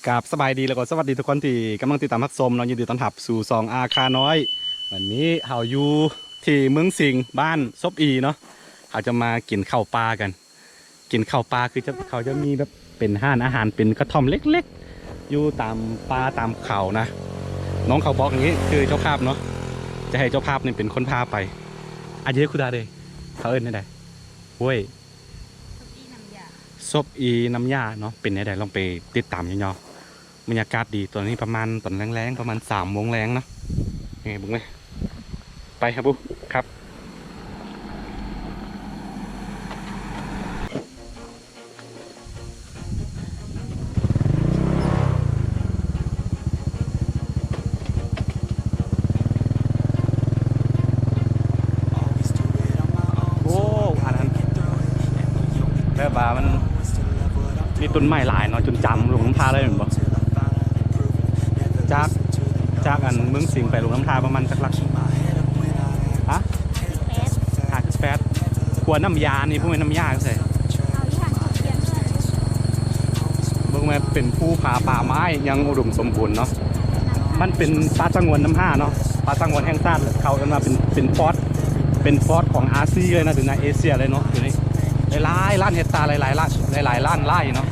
ກາບສະບາຍດີ ແລ້ວກໍສະຫວັດດີທຸກຄົນທີ່ກຳລັງຕິດຕາມຮັບຊົມເນາະ. ຍິນດີຕ້ອນຮັບສູ່ຊ່ອງອາຄານ້ອຍ. ວັນນີ້ເຮົາຢູ່ທີ່ເມືອງສິງ ບ້ານສົບອີເນາະ. ເຮົາຈະມາກິນເຂົ້າປ່າກັນ. ກິນເຂົ້າປ່າຄືຈະ ເຂົາຈະມີແບບເປັນຮ້ານອາຫານ ເປັນກະທ່ອມເລັກໆ ຢູ່ຕາມປ່າຕາມເຂົານະ. ນ້ອງເຂົາບອກນີ້ຄືເຈົ້າພາບເນາະ. ຈະໃຫ້ເຈົ້າພາບນີ້ເປັນຄົນພາໄປ. ອາເຈຄຸດາເດ ເຂົາເອີ້ນແນວໃດ? ຫ້ວຍ ສົບອີນ້ຳຢາເນາະ. ເປັນແນວໃດ ລອງໄປຕິດຕາມຍາວໆ. ບັນຍາກາດດີ ຕອນນີ້ປະມານຕອນແລງໆ ປະມານສາມໂມງແລງເນາະ. ນີ້ເບິ່ງເລີຍ ໄປ ຮັບບຸ ຄັບ. ໂອ້ ອັນນັ້ນແບບວ່າມັນມີຕົ້ນໄມ້ຫຼາຍເນາະ ຈົນຈຳຫຼວງນ້ຳທາໄດ້ແມ່ນບໍ່? ຈາກ ຈາກອັນເມືອງສິງໄປຫຼວງນ້ຳທາປະມານຈັກຫຼັກ? ຮະ? ຫ້າສິບແປດ. ຂົວນ້ຳຢານີ້ ບໍ່ແມ່ນນ້ຳຢາໃສ? ເບິ່ງແມ່ນເປັນພູຜາປ່າໄມ້ຍັງອຸດົມສົມບູນເນາະ. ມັນເປັນປ່າສະຫງວນນ້ຳທາເນາະ ປ່າສະຫງວນແຫ່ງຊາດ. ເຂົາເອີ້ນວ່າເປັນ ເປັນຟອດ ເປັນຟອດຂອງອາຊີເລີຍນະ ຫຼືໃນເອເຊຍເລີຍເນາະ. ຢູ່ນີ້ຫຼາຍໆລ້ານເຮັກຕາ ຫຼາຍໆລ້ານ ຫຼາຍໆລ້ານໄຮ່ເນາະ.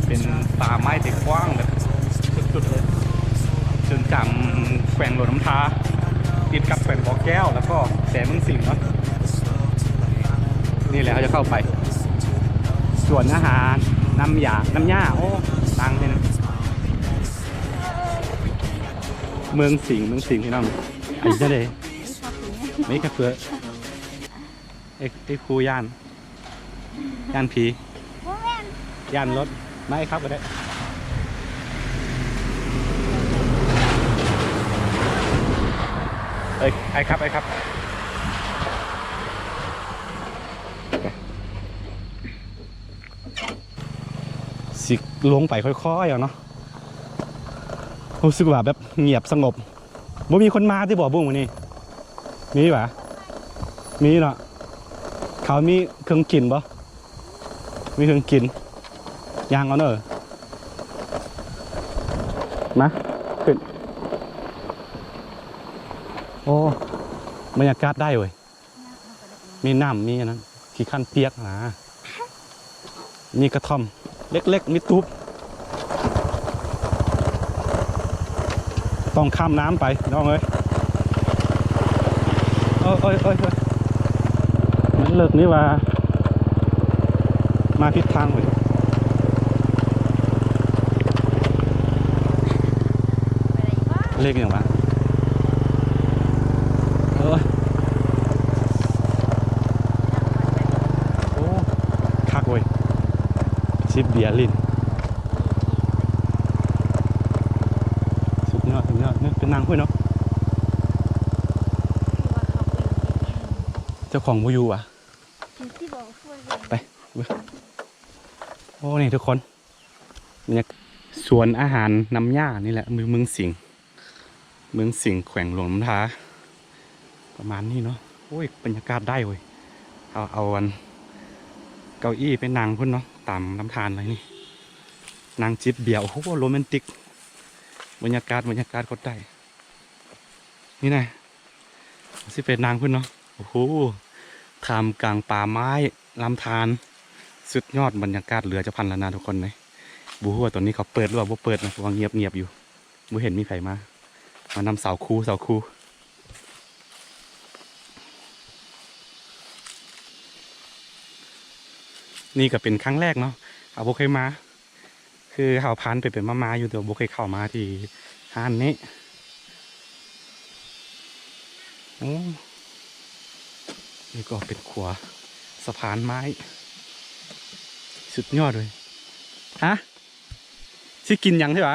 ເປັນປ່າໄມ້ທີ່ກວ້າງແບບສຸດໆເລີຍ ສູນກາງແຂວງຫຼວງນ້ຳທາ ຕິດກັບແຂວງບໍ່ແກ້ວ ແລ້ວກໍແຂວງເມືອງສິງເນາະ. ນີ້ແຫຼະ ເຮົາຈະເຂົ້າໄປສວນອາຫານນ້ຳຢາ ນ້ຳຢາ. ໂອ້ ຕັ້ງນີ້ນະ ເມືອງສິງ ເມືອງສິງ ພີ່ນ້ອງ. ອັນນີ້ເດ້ ມີຄາເຟ. ເອ ເອ ຄູຢ້ານ ຢ້ານຜີ ບໍ່ແມ່ນ ຢ້ານລົດ. ມາ ເອ ຂັບກໍໄດ້. ເອີຍ ອ້າຍຂັບ ອ້າຍຂັບ. ຊິລົງໄປຄ່ອຍໆເອົາເນາະ. ຮູ້ສຶກວ່າແບບງຽບສະຫງົບ. ບໍ່ມີຄົນມາຕິບໍ່ບຸມື້ນີ້? ມີຫວາ? ມີເນາະ. ເຂົາມີເຄື່ອງກິນບໍ່? ມີເຄື່ອງກິນ ຍ່າງເອົາເດີ. ມາ ຂຶ້ນ. ໂອ້ ບັນຍາກາດໄດ້ເວີຍ. ມີນ້ຳ ມີອັນນັ້ນ ຂີ້ຄັນປຽກນະ. ມີກະທ່ອມເລັກໆ ມີຕູບ. ຕ້ອງຂ້າມນ້ຳໄປ ພີ່ນ້ອງເອີຍ. ໂອ້ຍ ໂອ້ຍ ໂອ້ຍ ໂອ້ຍ ມັນເລິກນີ້ຫວ່າ. ມາຜິດທາງເວີຍ. ເລກຫຍັງວະ? ໂອ້ຍ ໂອ້ ຄັກເວີຍ ຈິບເບຍຫຼິ້ນ. ສຸດຍອດ ສຸດຍອດ. ນີ້ໄປນັ່ງພຸ້ນເນາະ. ເຈົ້າຂອງບໍ່ຢູ່ຫວາ? ໄປ ໂອ້ ນີ້ທຸກຄົນ ບັນຍາກາດສວນອາຫານນ້ຳຢານີ້ແຫຼະ ເມືອງ ເມືອງສິງ ເມືອງສິງ ແຂວງຫຼວງນ້ຳທາ ປະມານນີ້ເນາະ. ໂອ້ຍ ບັນຍາກາດໄດ້ເວີຍ. ເຮົາເອົາອັນເກົ້າອີ້ໄປນັ່ງພຸ້ນເນາະ ຕາມລຳທານເລີຍນີ້ ນັ່ງຈິບເບຍ. ໂອ້ໂຫ ໂຣແມນຕິກ ບັນຍາກາດ ບັນຍາກາດໂຄດໄດ້. ນີ້ນະ ຊິໄປນັ່ງພຸ້ນເນາະ. ໂອ້ໂຫ ທ່າມກາງປ່າໄມ້ລຳທານ ສຸດຍອດ. ບັນຍາກາດເຫຼືອຈະພັນລະນາທຸກຄົນເອີຍ. ບໍ່ຮູ້ວ່າຕອນນີ້ເຂົາເປີດຫຼືວ່າບໍ່ເປີດນະ ເພາະວ່າງຽບໆຢູ່ ບໍ່ເຫັນມີໃຜມາ ມານຳສາວຄູ ສາວຄູ. ນີ້ກໍເປັນຄັ້ງແລກເນາະ ເຮົາບໍ່ເຄີຍມາ. ຄືເຮົາຜ່ານໄປໆມາໆຢູ່ ແຕ່ວ່າບໍ່ເຄີຍເຂົ້າມາທີ່ຮ້ານນີ້. ໂອ້ ນີ້ກໍເປັນຂົວສະພານໄມ້ ສຸດຍອດເລີຍ. ຮະ ຊິກິນຫຍັງເທື່ອ?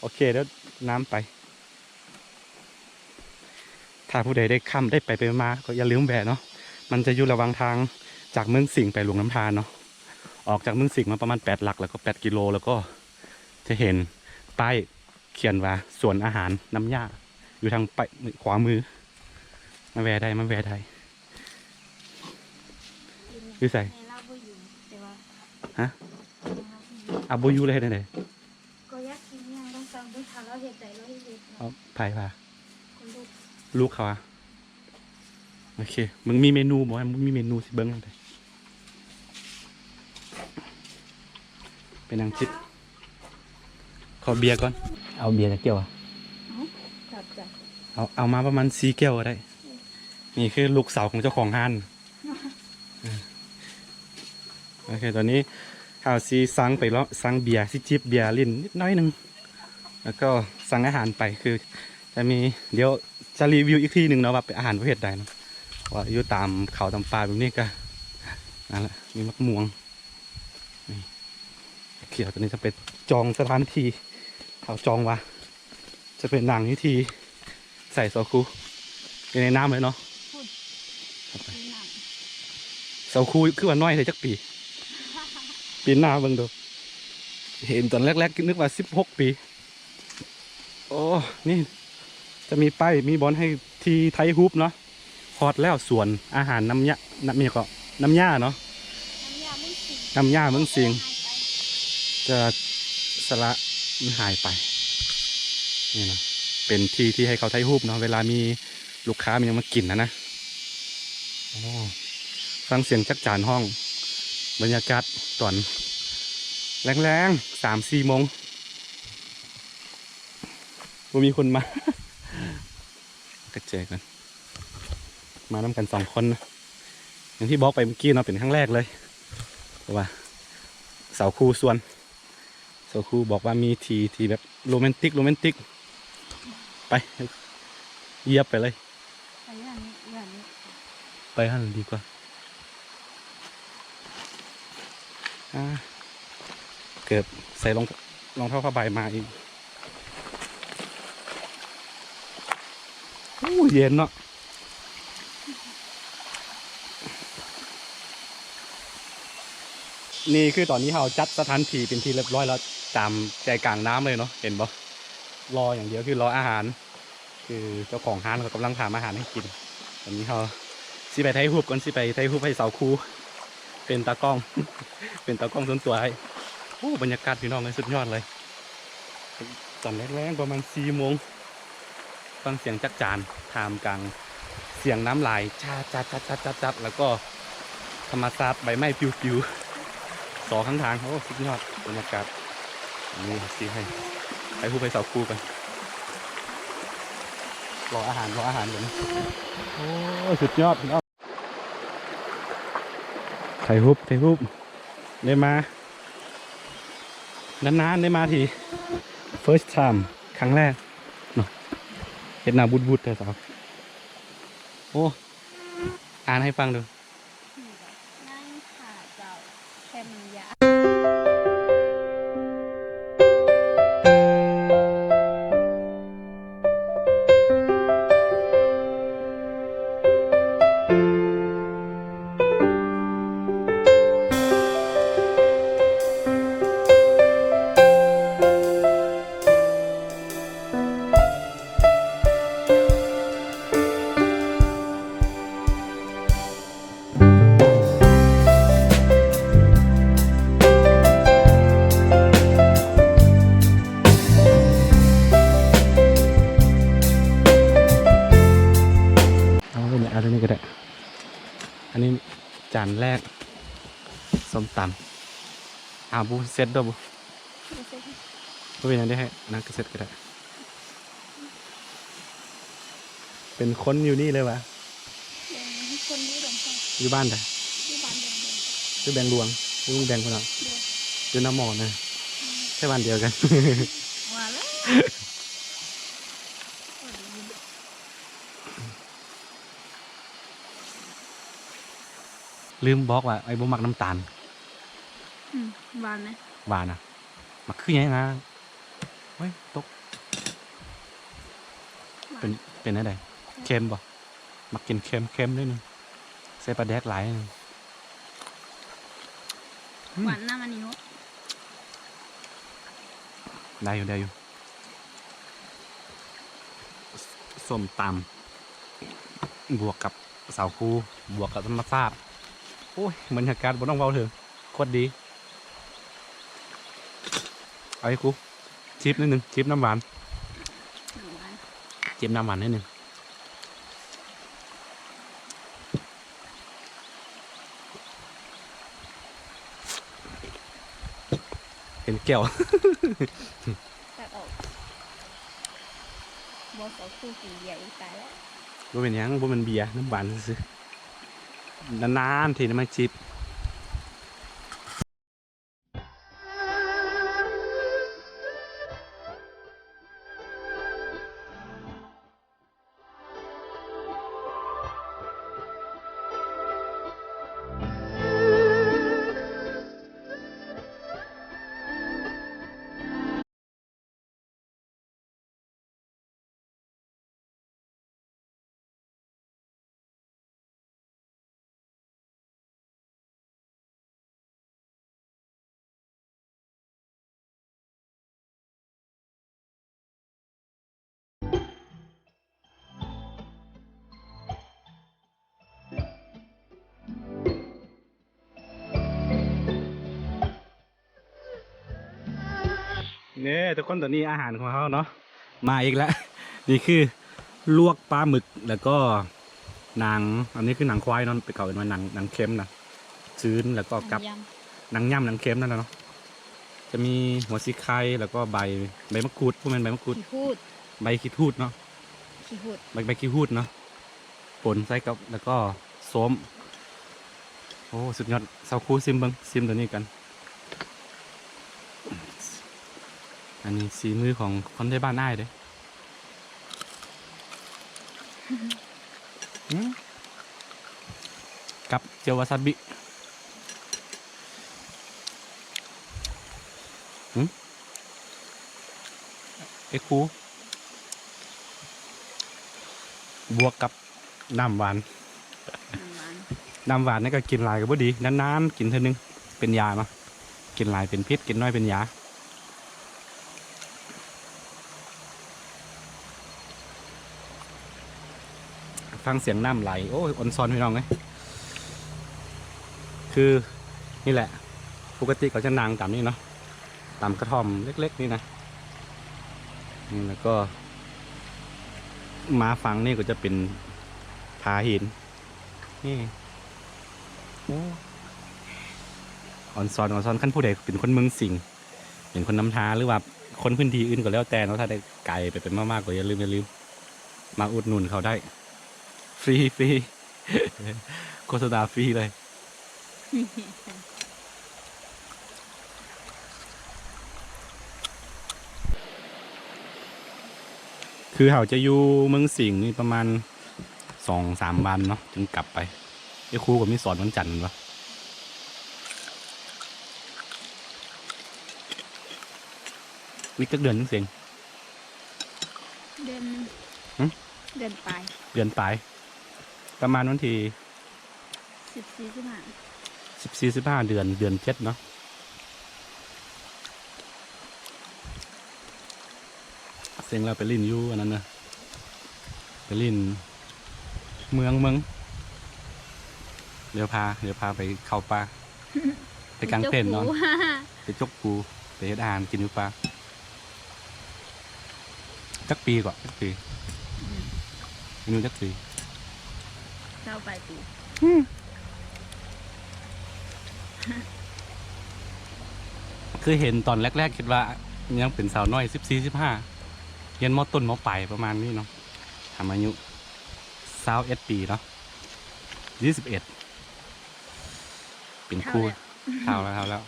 ໂອເຄ ດຽວນ້ຳໄປ. ຖ້າຜູ້ໃດໄດ້ຂ້າມ ໄດ້ໄປໄປມາ ກໍຢ່າລືມແວະເນາະ. ມັນຈະຢູ່ລະຫວ່າງທາງຈາກເມືອງສິງໄປຫຼວງນ້ຳທາເນາະ. ອອກຈາກເມືອງສິງມາປະມານແປດຫຼັກ ແລ້ວກໍແປດກິໂລ ແລ້ວກໍຈະເຫັນປ້າຍຂຽນວ່າສວນອາຫານນ້ຳຢາ ຢູ່ທາງປາຍຂວາມື. ມາແວ່ໄດ້ ມາແວ່ໄດ້. ຢູ່ໃສ? ແມ່ລາວບໍ່ຢູ່ ແຕ່ວ່າ ຮະ? ແມ່ລາວບໍ່ຢູ່ ອາ ບໍ່ຢູ່ແລ້ວເຮັດແນວໃດ? ໃຜພາ? ລູກ ລູກເຂົາອະ. ໂອເຄ ມຶງມີເມນູບໍ່? ໃຫ້ມຶງມີເມນູຊິເບິ່ງໃຫ້ໄປ. ໄປນັ່ງຈິບ ຂໍເບຍກ່ອນ. ເອົາເບຍຈັກແກ້ວອະ? ເອົາ ຈັບ ຈັບ ເອົາ ເອົາມາປະມານສີ່ແກ້ວກໍໄດ້. ນີ້ຄືລູກສາວຂອງເຈົ້າຂອງຮ້ານ. ເອີ ໂອເຄ ຕອນນີ້ເຮົາຊິສັ່ງໄປເລາະ ສັ່ງເບຍ ຊິຈິບເບຍຫຼິ້ນນິດໜ້ອຍໜຶ່ງ ແລ້ວກໍສັ່ງອາຫານໄປ ຄືຈະມີ ດຽວຈະຣີວິວອີກທີໜຶ່ງເນາະ ວ່າເປັນອາຫານປະເພດໃດເນາະ ວ່າຢູ່ຕາມເຂົາຕາມປ່າແບບນີ້ກໍ ນັ້ນແຫຼະ ມີໝາກມ່ວງ ນີ້ ຂຽວ. ຕອນນີ້ຈະໄປຈອງສະຖານທີ່ ເຂົາຈອງວ່າຈະໄປນັ່ງຢູ່ທີ່ໃສ ສາວຄູ? ຢູ່ໃນນ້ຳເລີຍເນາະ. ພຸ້ນ ໃນນ້ຳ. ສາວຄູຄືວ່ານ້ອຍແທ້ ຈັກປີ? ປີນໜ້າເບິ່ງດູ. ເຫັນຕອນແລກໆ ນຶກວ່າສິບຫົກປີ. ໂອ້ ນີ້ຈະມີປ້າຍ ມີບ່ອນໃຫ້ທີ່ຖ່າຍຮູບເນາະ. ຮອດແລ້ວສວນອາຫານນ້ຳຍາ ນ້ຳຫຍັງເກາະ ນ້ຳຍາເນາະ ນ້ຳຍາເມືອງສິງ ນ້ຳຍາເມືອງສິງ. ຈະສະຫຼະມັນຫາຍໄປ ນີ້ນະ ເປັນທີ່ທີ່ໃຫ້ເຂົາຖ່າຍຮູບເນາະ ເວລາມີລູກຄ້າມີຫຍັງມາກິນນະນະ. ໂອ້ ຟັງສຽງຈັກຈານຮ້ອງ ບັນຍາກາດຕອນແລງໆ ສາມສີ່ໂມງ ບໍ່ມີຄົນມາ ກະແຈກັນ ມານຳກັນສອງຄົນນະ. ຢ່າງທີ່ບອກໄປເມື່ອກີ້ເນາະ ເປັນຄັ້ງແລກເລີຍ ເພາະວ່າສາວຄູຊວນ ສາວຄູບອກວ່າມີທີ່ທີ່ແບບໂຣແມນຕິກ ໂຣແມນຕິກ ໄປ ຢຽບໄປເລີຍ. ໄປຫັ້ນນີ້ ໄປຫັ້ນນີ້ ໄປຫັ້ນດີກວ່າ. ອາ ເກີບໃສ່ລອງ ລອງເທົ້າຜ້າໃບມາອີກ. ໂອ້ ເຢັນເນາະ. ນີ້ຄືຕອນນີ້ເຮົາຈັດສະຖານທີ່ເປັນທີ່ລຽບຮ້ອຍແລ້ວ ຕາມໃຈກາງນ້ຳເລີຍເນາະ ເຫັນບໍ່? ລໍຢ່າງດຽວ ຄືລໍອາຫານ. ຄືເຈົ້າຂອງຮ້ານເຂົາກຳລັງທຳອາຫານໃຫ້ກິນ. ຕອນນີ້ເຮົາຊິໄປຖ່າຍຮູບກ່ອນ ຊິໄປຖ່າຍຮູບໃຫ້ສາວຄູ ເປັນຕາກ້ອງ ເປັນຕາກ້ອງສ່ວນຕົວໃຫ້. ໂອ້ ບັນຍາກາດພີ່ນ້ອງເອີຍ ສຸດຍອດເລີຍ. ຕອນແລງໆ ປະມານສີ່ໂມງ ຟັງສຽງຈັກຈານ ທ່າມກາງສຽງນ້ຳໄຫຼຈາດໆໆໆ ແລ້ວກໍທຳມະຊາດໃບໄມ້ປິວໆ ສອງຂ້າງທາງ. ໂອ້ ສຸດຍອດບັນຍາກາດ. ນີ້ຊິໃຫ້ຖ່າຍຮູບໃຫ້ສາວຄູກັນ. ລໍອາຫານ ລໍອາຫານກັນ. ໂອ້ຍ ສຸດຍອດພີ່ນ້ອງ. ຖ່າຍຮູບ ຖ່າຍຮູບ. ໄດ້ມາ ນານໆ ໄດ້ມາທີ first time ຄັ້ງແລກເນາະ. ເຮັດໜ້າບຸດໆ ແທ້ສາວ. ໂອ້ ອ່ານໃຫ້ຟັງດູ. ນັ່ງຖ້າເຈົ້າແຄມມັນຍາ. ເອົາເລີຍ ເອົາເລີຍນີ້ກໍໄດ້. ອັນນີ້ຈານແລກ ສົ້ມຕຳ. ອາ ບໍ່ເຊັດດອກ ບໍ່ ບໍ່ເຊັດ ບໍ່ເປັນຫຍັງເດ້ ໃຫ້ນາງກໍເຊັດກໍໄດ້. ເປັນຄົນຢູ່ນີ້ເລີຍຫວາ? ເປັນຄົນຢູ່ດອນຊອຍ. ຢູ່ບ້ານໃດ? ຢູ່ບ້ານແບງຫຼວງ. ຢູ່ແບງຫຼວງ ຢູ່ແບງພຸ້ນເນາະ? ໂດຍ. ຢູ່ນຳໝໍນະ. ອືມ. ໃຊ່ບ້ານດຽວກັນ. ວ່າແລ້ວ. ລືມບອກວ່າອ້າຍບໍ່ມັກນ້ຳຕານ. ອືມ ຫວານນະ. ຫວານນະ. ມັກຄືຫຍັງນະ. ໂອ້ຍ ຕົກ. ເປັນ ເປັນແນວໃດ? ເຄັມບໍ່? ມັກກິນເຄັມ ເຄັມໜ້ອຍໜຶ່ງ. ໃສ່ປາແດກຫຼາຍໜຶ່ງ. ອືມ ຫວານນຳອັນນີ້ເນາະ. ໄດ້ຢູ່ ໄດ້ຢູ່. ສົ້ມຕຳ ບວກກັບສາວຄູ ບວກກັບທຳມະຊາດ. ໂອ້ຍ ບັນຍາກາດບໍ່ຕ້ອງເວົ້າເຖິງ ໂຄດດີ. ເອົາໃຫ້ກູ ຈິບໜ້ອຍໜຶ່ງ ຈິບນ້ຳຫວານ. ນ້ຳຫວານ. ເຈັບນ້ຳຫວານໜ້ອຍໜຶ່ງ ເປັນແກ້ວ ຕັກອອກ ບໍ່ ສາວຄູ່ກິນເບຍອີກ ຕາຍແລ້ວ ບໍ່ເປັນຫຍັງ ບໍ່ແມ່ນເບຍ ນ້ຳຫວານຊື່ໆ ນານໆ ທີໄດ້ມາຈິບ. ນີ້ທຸກຄົນ ຕອນນີ້ອາຫານຂອງເຮົາເນາະ ມາອີກແລ້ວ ນີ້ຄືລວກປາໝຶກ ແລ້ວກໍໜັງ ອັນນີ້ຄືໜັງຄວາຍເນາະ ເຂົາເອີ້ນວ່າໜັງ ໜັງເຄັມນະ ຈືນ ແລ້ວກໍກັບ ໜັງຫຍ້ຳ ໜັງເຄັມນັ້ນແຫຼະເນາະ ຈະມີຫົວສີໄຄ ແລ້ວກໍໃບ ໃບມະກູດ ບໍ່ແມ່ນໃບມະກູດ ຂີ້ຫູດ ໃບຂີ້ຫູດເນາະ ຂີ້ຫູດ ໃບ ໃບຂີ້ຫູດເນາະ ປົນໃສ່ກັບ ແລ້ວກໍສົ້ມ ໂອ້ ສຸດຍອດ ສາວຄູ່ຊິມເບິ່ງ ຊິມໂຕນີ້ກັນ ອັນນີ້ສີມືຂອງຄົນໄທບ້ານອ້າຍເດ້ ອືມ ກັບເຈີວວາຊາບິ ຫືມ ເອຄູ ບວກກັບ ນ້ຳຫວານ ນ້ຳຫວານ ນ້ຳຫວານນີ້ກໍກິນຫຼາຍກໍບໍ່ດີ ນານໆກິນເທື່ອໜຶ່ງ ເປັນຢາເນາະ ກິນຫຼາຍເປັນພິດ ກິນໜ້ອຍເປັນຢາ. ຟັງສຽງນ້ຳໄຫຼ ໂອ້ຍ ອອນຊອນພີ່ນ້ອງເອີຍ ຄື ນີ້ແຫຼະ ປົກກະຕິເຂົາຈະນັ່ງຕາມນີ້ເນາະ ຕາມກະທ່ອມເລັກໆນີ້ນະ ນີ້ ແລ້ວກໍມາຝັ່ງນີ້ກໍຈະເປັນຜາຫີນ ນີ້ ໂອ້ ອອນຊອນ ອອນຊອນ ຄັນຜູ້ໃດເປັນຄົນເມືອງສິງ ເປັນຄົນນ້ຳທາ ຫຼືວ່າຄົນພື້ນທີ່ອື່ນກໍແລ້ວແຕ່ເນາະ ຖ້າໄດ້ໄກໄປໆມາໆກໍຢ່າລືມ ຢ່າລືມມາອຸດໜູນເຂົາໄດ້ ຟຣີ ຟຣີ ໂຄສະນາຟຣີເລີຍ. ຄືເຮົາຈະຢູ່ເມືອງສິງນີ້ປະມານສອງສາມວັນເນາະ ຈຶ່ງກັບໄປ ເອຄູກໍມີສອນວັນຈັນແມ່ນບໍ່? ອີກຈັກເດືອນຈັ່ງເສັງ? ເດືອນໜຶ່ງ ຫຶ? ເດືອນປາຍ ເດືອນປາຍ ປະມານວັນທີ ສິບສີ່ ສິບຫ້າ ສິບສີ່ ສິບຫ້າ ເດືອນ ເດືອນເຈັດເນາະ ເສັງແລ້ວໄປຫຼິ້ນຢູ່ອັນນັ້ນນະ ໄປຫຼິ້ນເມືອງເມືອງ ດຽວພາ ດຽວພາໄປເຂົ້າປ່າ ໄປກາງເຕັນນອນ ໄປຈົກປູ ໄປເຮັດອາຫານກິນຢູ່ປ່າ. ຈັກປີເກາະ ຈັກປີ? ອືມ ອາຍຸຈັກປີ? ຊາວປາຍປີ. ອືມ ຄືເຫັນຕອນແລກໆ ຄິດວ່າຍັງເປັນສາວນ້ອຍ ສິບສີ່ ສິບຫ້າ ຮຽນ ມ.ຕົ້ນ ມ.ປາຍ ປະມານນີ້ເນາະ ຖາມອາຍຸ ຊາວເອັດປີເນາະ ຊາວເອັດ ເປັນຄູ ເຖົ້າແລ້ວ ເຖົ້າແລ້ວ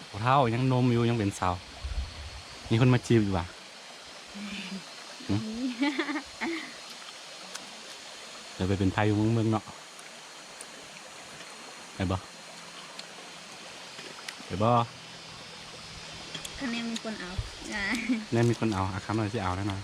ເຖົ້າແລ້ວ ບໍ່ເຖົ້າ ຍັງໜຸ່ມຢູ່ ຍັງເປັນສາວ ມີຄົນມາຈີບຢູ່ຫວາ? ຫຶ? ມີ ດຽວໄປເປັນໄພຢູ່ເມືອງເມືອງເນາະ ໄປບໍ່? ໄປບໍ່? ຄັນແນ່ມີຄົນເອົາ ອາ ແນ່ມີຄົນເອົາ ອາ ຄຳໜ້ອຍຊິເອົາແລ້ວນະ.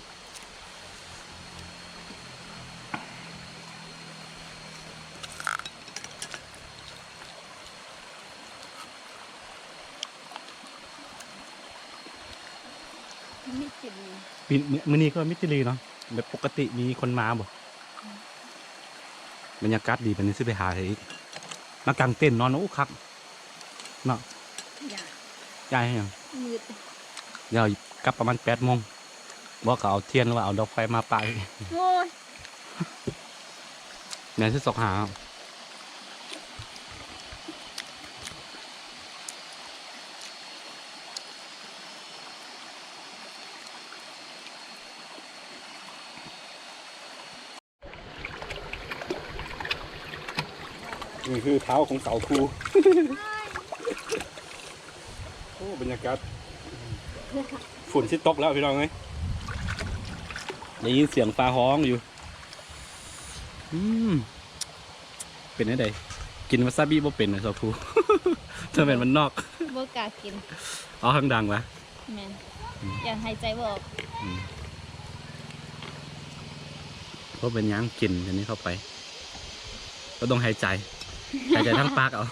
ມິດຈິລີ ປີ ມື້ ມື້ນີ້ຄືວ່າມິດຈິລີເນາະ ແບບປົກກະຕິມີຄົນມາບໍ່? ອືມ ບັນຍາກາດດີປານນີ້ ຊິໄປຫາໃສອີກ? ມາກາງເຕັນນອນ ໂອ້ ຄັກເນາະ. ຢ້ານ ຢ້ານຫຍັງ? ມືດ ດຽວກັບປະມານແປດໂມງ. ບໍ່ ກໍເອົາທຽນ ຫຼືວ່າເອົາດອກໄຟມາປະ. ໂອ້ຍ ແມ່ນຊິຊອກຫາ. ນີ້ຄືເທົ້າຂອງສາວພູ. ໂອ້ ບັນຍາກາດ ຝົນຊິຕົກແລ້ວພີ່ນ້ອງເອີຍ. ໄດ້ຍິນສຽງຟ້າຮ້ອງຢູ່. ອືມ ເປັນແນວໃດ? ກິນວາຊາບິບໍ່ເປັນນະສາວພູ. ເຈົ້າແມ່ນບ້ານນອກ. ບໍ່ກ້າກິນ. ເອົາທາງດັງວະ. ແມ່ນ. ອືມ ຢ້ານຫາຍໃຈບໍ່ອອກ. ອືມ ບໍ່ເປັນຫຍັງ ກິນອັນນີ້ເຂົ້າໄປ ບໍ່ຕ້ອງຫາຍໃຈ ຫາຍໃຈທາງປາກເອົາ.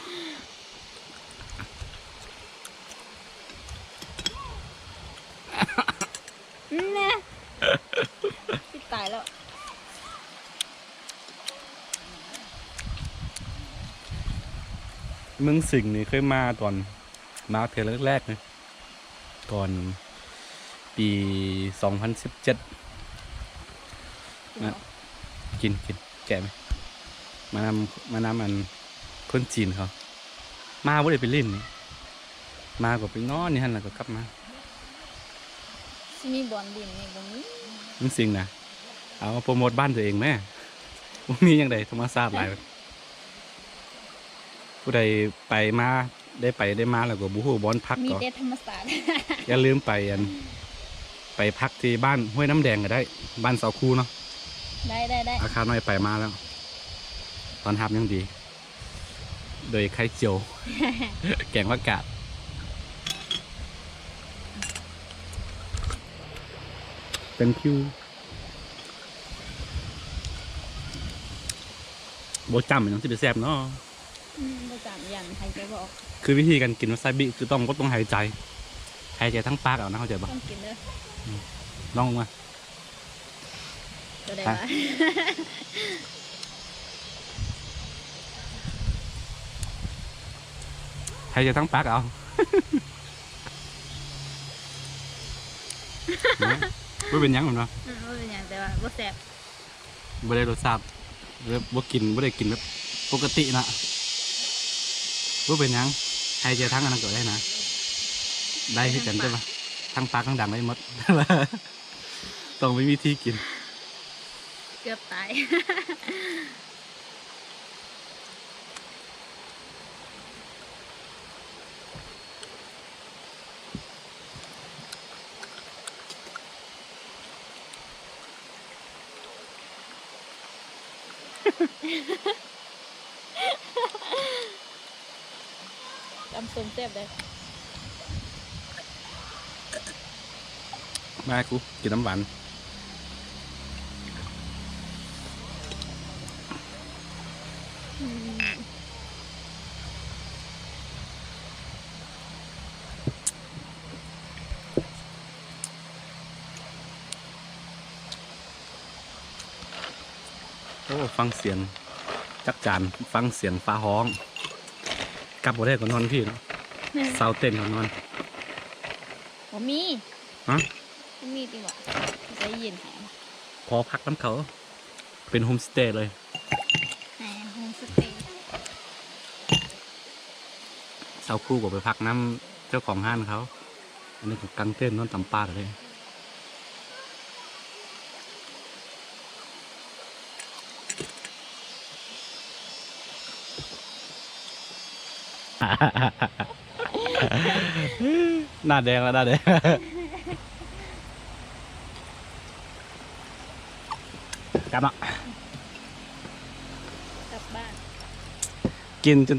ແນ່ ຊິຕາຍແລ້ວ. ເມືອງສິງນີ້ເຄີຍມາຕອນ ມາເທື່ອແລກໆ ເລີຍ ຕອນປີສອງພັນສິບເຈັດ ກິນບໍ່? ນະ ກິນ ກິນ ແກະໄໝ? ມານຳ ມານຳອັນຄົນຈີນເຂົາ ມາບໍ່ໄດ້ໄປຫຼິ້ນນີ້ ມາກໍໄປນອນຢູ່ຫັ້ນ ແລ້ວກໍກັບມາ. ຊິມີບ່ອນຫຼິ້ນນີ້ບໍ່ມີ. ເມືອງສິງນະ ເອົາໂປຣໂມດບ້ານຕົວເອງແມ້. ບໍ່ມີຫຍັງໃດ ທຳມະຊາດຫຼາຍ. ຜູ້ໃດໄປມາ ໄດ້ໄປໄດ້ມາແລ້ວກໍບໍ່ຮູ້ບ່ອນພັກ ມີແຕ່ທຳມະຊາດ. ຢ່າລືມໄປອັນ ໄປພັກທີ່ບ້ານຫ້ວຍນ້ຳແດງກໍໄດ້ ບ້ານສາວຄູເນາະ. ໄດ້ ໄດ້ ໄດ້. ອາຄານ້ອຍໄປມາແລ້ວ ຕ້ອນຮັບຢ່າງດີ ໂດຍໄຂ່ຈຽວ ແກງຜັກກາດ. Thank you. ບໍ່ຈ້ຳມັນຫຍັງຊິໄປແຊບເນາະ. ອືມ ບໍ່ຈ້ຳ ຢ້ານຫາຍໃຈບໍ່ອອກ. ຄືວິທີການກິນວາຊາບິ ຄືຕ້ອງ ບໍ່ຕ້ອງຫາຍໃຈ ຫາຍໃຈທາງປາກເອົານະ ເຂົ້າໃຈບໍ່? ຕ້ອງກິນເດີ. ອືມ ລອງເບິ່ງມາ. ໂຕໃດວະ? ຫາຍໃຈທາງປາກເອົາ. ບໍ່ເປັນຫຍັງແມ່ນບໍ່? ອືມ ບໍ່ເປັນຫຍັງ ແຕ່ວ່າບໍ່ແຊບ. ບໍ່ໄດ້ລົດຊາດ ແບບບໍ່ກິນ ບໍ່ໄດ້ກິນແບບປົກກະຕິນະ. ບໍ່ເປັນຫຍັງ ຫາຍໃຈທາງອັນນັ້ນກໍໄດ້ນະ. ໄດ້ຄືກັນ ທາງປາກ ແຕ່ວ່າທາງປາກທາງດັງໄດ້ໝົດ. ຕ້ອງມີວິທີກິນ. ເກືອບຕາຍ. ຕຳສົ້ມແຊບເດ້. ມາ ກູກິນນ້ຳຫວານ. ອືມ ໂອ້ ຟັງສຽງຈັກຈານ ຟັງສຽງຟ້າຮ້ອງ. ກັບບໍ່ໄດ້ກໍນອນພີ້ເນາະ. ແມ່ນ. ຊາວເຕັນເຂົານອນ. ບໍ່ມີ. ຮະ? ບໍ່ມີຕິເບາະ? ໃຈເຢັນແຮງ. ພໍພັກນຳເຂົາ ເປັນໂຮມສະເຕເລີຍ. ແມ່ນ ໂຮມສະເຕ. ເຊົ້າຄູ່ກໍໄປພັກນຳເຈົ້າຂອງຮ້ານເຂົາ. ອັນນີ້ກໍກາງເຕັນນອນຕາມປ່າເລີຍ. ໜ້າແດງແລ້ວ ໜ້າແດງ. ກັບເນາະ ກັບບ້ານ. ກິນຈົນ